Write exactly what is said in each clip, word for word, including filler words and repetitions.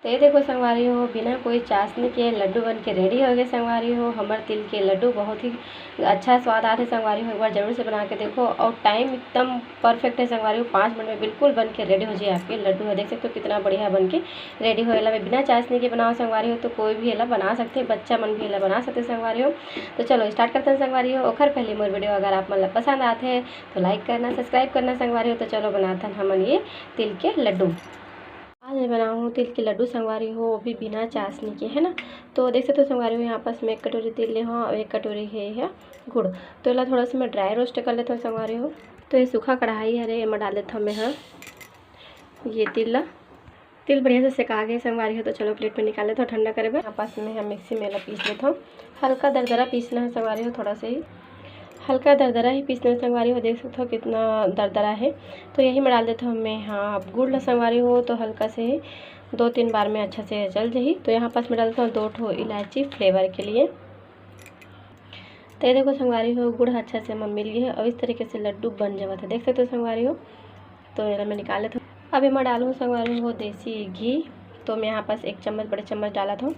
ये देखो संगवारी हो, बिना कोई चाशनी के लड्डू बन के रेडी हो गए संगवारी हो। हमर तिल के लड्डू बहुत ही अच्छा स्वाद आथे संगवारी हो, एक बार जरूर से बना के देखो। और टाइम एकदम परफेक्ट है संगवारी हो, पाँच मिनट में बिल्कुल बन के रेडी हो जाए आपके लड्डू है। देख सकते हो कितना बढ़िया बन के रेडी हो। एला बिना चाशनी के बनाओ संगवारी हो, तो कोई भी एला बना सकते, बच्चा मन भी एला बना सकते संगवारी हो। तो चलो स्टार्ट करते हैं संगवारी हो। ओखर पहले मोर वीडियो अगर आप मन ला पसंद आथे तो लाइक करना, सब्सक्राइब करना संगवारी हो। तो चलो बनाथन हमन ये तिल के लड्डू। आज मैं बनाऊँ हूँ तिल के लड्डू संगवारी हो, वो भी बिना चाशनी के, है ना। तो देख सकते हो संगवारी हो, यहाँ पास मैं एक कटोरी तिल ले हूँ और एक कटोरी है यह गुड़। तो एला थोड़ा सा मैं ड्राई रोस्ट कर लेता हूँ संगवारी हो। तो ये सूखा कढ़ाई हरे, एमा डाल देता हूँ मैं हाँ ये तिल ला। तिल बढ़िया से सेका गए संगवारी हो, तो चलो प्लेट में निकाल लेता हूँ ठंडा करे बर। यहाँ पास में हम मिक्सी में एला पीस लेता हूँ। हल्का दरदरा पीसना है संगवारी हो, थोड़ा सा ही हल्का दरदरा ही पीसना है संगवारी हो। देख सकते हो कितना दरदरा है। तो यही में डाल देता हूँ मैं हाँ अब गुड़ ला संगवारी हो, तो हल्का से ही दो तीन बार में अच्छा से चल जाही। तो यहाँ पास में डाल देता हूँ दो ठो इलायची फ्लेवर के लिए। तो ये देखो संगवारी हो, गुड़ अच्छा से एमा मिल गया है और इस तरीके से लड्डू बन जावत है। देख सकते हो संगवारी हो, तो एला मैं निकाल लेता हूँ। अब एमा डालूँ संगवारी हो देसी घी। तो मैं यहाँ पास एक चम्मच, बड़े चम्मच डालत हूँ।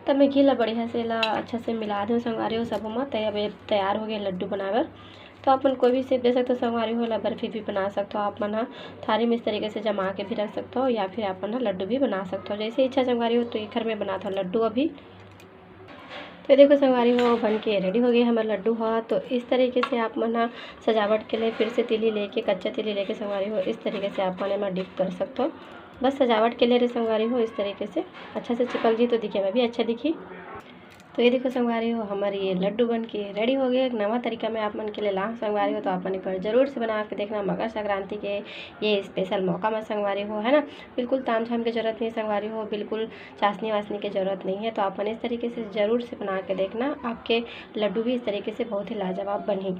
तब मैं घी ला बढ़िया से एला अच्छा से मिला दूँ संगवारी हो सबो मा। तो अब ये तैयार हो गया लड्डू बनाए बर। तो आप मन कोई भी शेप दे सकते हो संगवारी हो, एला बर्फी भी बना सकते हो आप मन ह। थारी में इस तरीके से जमा के भी रख सकते हो या फिर आप मन ह लड्डू भी बना सकते हो, जैसे इच्छा संगवारी हो। तो ये घर में बनाता हूँ लड्डू अभी। तो ये देखो संगवारी हो, बन के रेडी हो गए हमारे लड्डू ह। तो इस तरीके से आप मन ह सजावट के लिए फिर से तिली लेके, कच्चा तिली लेके संगवारी हो, इस तरीके से आप मन एमा डिप कर सकते हो। बस सजावट के लिए रे संगवारी हो, इस तरीके से अच्छा से चिपक जी तो दिखे में भी अच्छा दिखी। तो ये देखो संगवारी हो, हमारे ये लड्डू बन के रेडी हो गए। एक नवा तरीका में आप मन के लिए लाहूँ संगवारी हो, तो आप मन एक बार जरूर से बना के देखना मकर संक्रांति के ये स्पेशल मौका में संगवारी हो, है ना। बिल्कुल ताम झाम की जरूरत नहीं संगवारी हो, बिल्कुल चाशनी वाशनी की जरूरत नहीं है। तो आप मन इस तरीके से जरूर से बना के देखना, आपके लड्डू भी इस तरीके से बहुत ही लाजवाब बनही।